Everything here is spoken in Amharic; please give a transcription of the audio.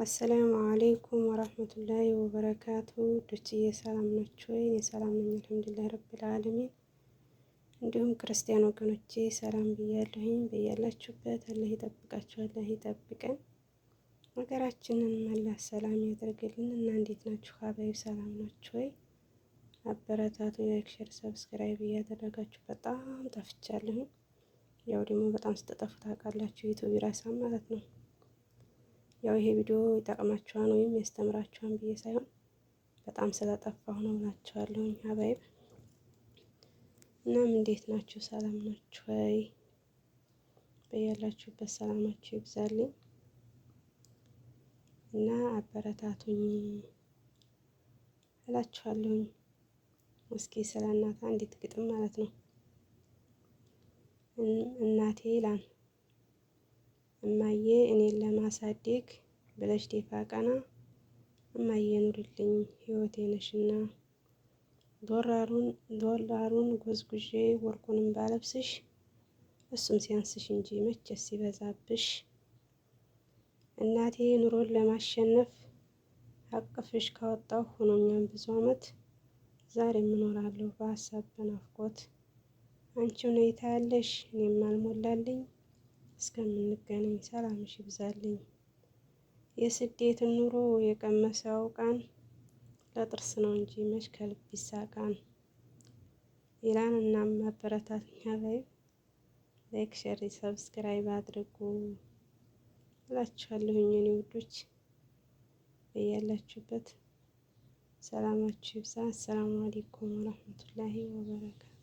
السلام عليكم ورحمة الله وبركاته። ዶችዬ ሰላም ናችሁ ወይ? እኔ ሰላም ነኝ الحمد لله رب العالمين። እንዲሁም ክርስቲያን ወገኖቼ ሰላም ብያለሁኝ። በያላችሁበት አላህ ይጠብቃችሁ፣ አላህ ይጠብቀን፣ ሀገራችንን አላህ ሰላም ያደርግልን። እና እንዴት ናችሁ حبايب? ሰላም ናችሁ ወይ? አበረታቱ። Like፣ share፣ subscribe እያደረጋችሁ በጣም ጠፍቻለሁኝ። ያው ደግሞ በጣም ስትጠፉ ታውቃላችሁ፣ YouTube ይረሳል ማለት ነው። ያው ይሄ ቪዲዮ ይጠቅማችኋል ወይም ያስተምራችኋል ብዬ ሳይሆን በጣም ስለጠፋሁ ነው እላችኋለሁኝ حبايب። እናም እንዴት ናችሁ? ሰላም ናችሁ ወይ? በያላችሁበት ሰላማችሁ ይብዛልኝ እና አበረታቱኝ እላችኋለሁኝ። እስኪ ስለ እናት አንዲት ግጥም ማለት ነው። እናቴ ላም እማዬ እኔን ለማሳደግ ብለሽ ደፋ ቀና፣ እማዬ ኑሪልኝ ሕይወቴ ነሽና፣ ዶላሩን ጎዝጉዤ ወርቁንም ባለብስሽ እሱም ሲያንስሽ እንጂ መቼስ ሲበዛብሽ። እናቴ ኑሮን ለማሸነፍ አቅፍሽ ካወጣሁ ሆኖኛል ብዙ ዓመት፣ ዛሬም እኖራለሁ በሀሳብ በናፍቆት። አንቺው ነይ ታያለሽ እኔም አልሞላልኝ፣ እስከምንገናኝ ሰላምሽ ይብዛልኝ። የስደትን ኑሮ የቀመሰ ያውቃን፣ ለጥርስ ነው እንጂ መች ከልብ ይሳቃን ይላል። እናም አበረታቱኝ حبايب፣ like፣ share፣ subscribe አድርጉ እላችኋለሁኝ የኔ ውዶች። በያላችሁበት ሰላማችሁ ይብዛ። السلام عليكم ورحمة الله وبركاته።